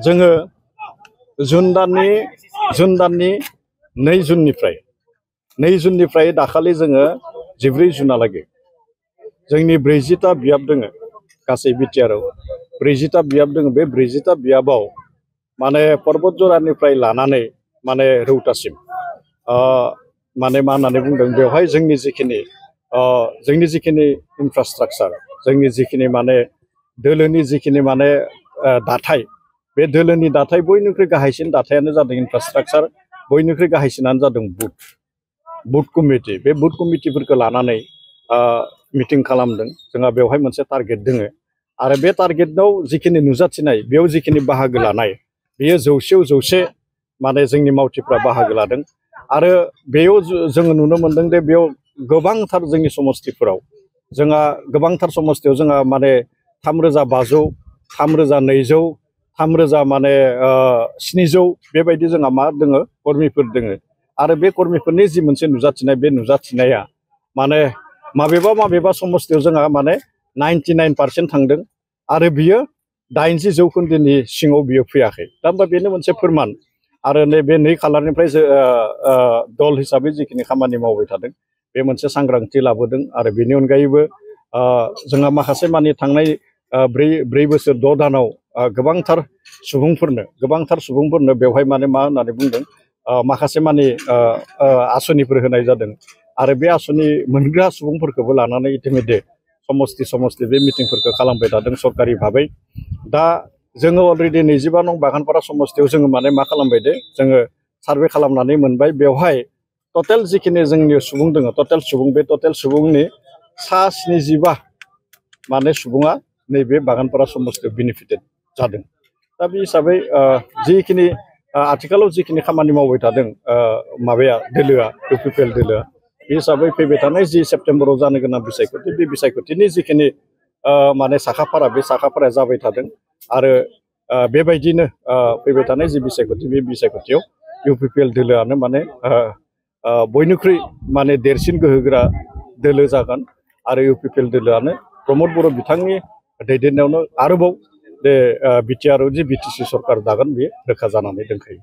जोङो जुन दाननि 2 जुननिफ्राय दाखालि जोङो 14 जुनहालागै जोंनि 40टा बियाब दोङो गासै बिटिआरआव 40टा बियाब दोङो। बे 40टा बियाबाव माने पर्बतजरानिफ्राय लानानै माने रौतासिम माने मा होननानै बुंदों बेवहाय जोंनि जिखिनि इनफ्रास्ट्राक्चार जोंनि जिखिनि माने दोलोनि जिखिनि माने दाथाय बे दोलोनि दाथाय बयनिख्रुइ गाहायसिन दाथायानो जादों इनफ्रास्ट्राक्चार बयनिख्रुइ गाहायसिनानो जादों बुथ कमिटि। बे बुथ कमिटिफोरखौ लानानै मिटिं खालामदों। जोंहा बेवहाय मोनसे टारगेट दोङो आरो बे टारगेटआव जिखिनि नुजाथिनाय बेयाव जिखिनि बाहागो लानाय बेयो 100 आव 100 माने जोंनि मावथिफ्रा बाहागो लादों आरो बेयाव जोङो नुनो मोनदों दे बेयाव गोबांथार जोंनि समस्तिफोराव जोंहा गोबांथार समस्तियाव जोंहा माने 3500 3200 3000 माने 700 बेबायदि जोंहा मा दोङो कर्मिफोर दोङो आरो बे कर्मिफोरनि जि मोनसे नुजाथिनाय बे नुजाथिनाया माने माबेबा समस्तियाव जोंहा माने 99% थांदों आरो बियो 80% सिङाव बियो फैयाखै। दा होमबा बेनो मोनसे फोरमान आरो नैबे 2 खालारनिफ्राय दल हिसाबै जिखिनि खामानि मावबाय थादों बे मोनसे सांग्रांथि लाबोदों आरो बेनि अनगायैबो जोंहा माखासे मानि थांनाय 4 बोसोर 6 दानाव गोबांथार सुबुंफोरनो बेवहाय माने मा होननानै बुंदों माखासे मानि आसनिफोर होनाय जादों आरो बे आसनि मोनग्रा सुबुंफोरखौबो लानानै इतिमध्य समस्ति बे मिटिंफोरखौ खालामबाय थादों सरकारि भाबै। दा जोङो अलरेडि 25 नं बागानपारा समस्तियाव जोङो माने मा खालामबाय दे जोङो सार्भे खालामनानै मोनबाय बेवहाय टटेल जिखिनि जोंनि सुबुं दङ टटेल सुबुंनि 75 माने सुबुङा नैबे बागानपारा समस्तियाव बेनिफिटेड जादों। दा बे हिसाबै जिखिनि आथिखालाव जिखिनि खामानि मावबाय थादों माबाया दोलोआ इउपिपिएल दोलोआ बे हिसाबै फैबाय थानाय जि सेप्तेम्बराव जानो गोनां बिसायख'थि बे बिसायख'थिनि जिखिनि माने साखाफारा बे साखाफाराया जाबाय थादों आरो बेबायदिनो फैबाय थानाय जि बिसायख'थि बे बिसायख'थियाव इउपिपिएल दोलोआनो माने बयनिख्रुइ माने देरसिन गोहोगोरा दोलो जागोन आरो इउपिपिएल दोलोआनो प्रमद बर' बिथांनि दैदेननायावनो आरोबाव बे बिटिआरआव जि बिटिसि सरकार दागोन बेयो रोखा जानानै दंखायो।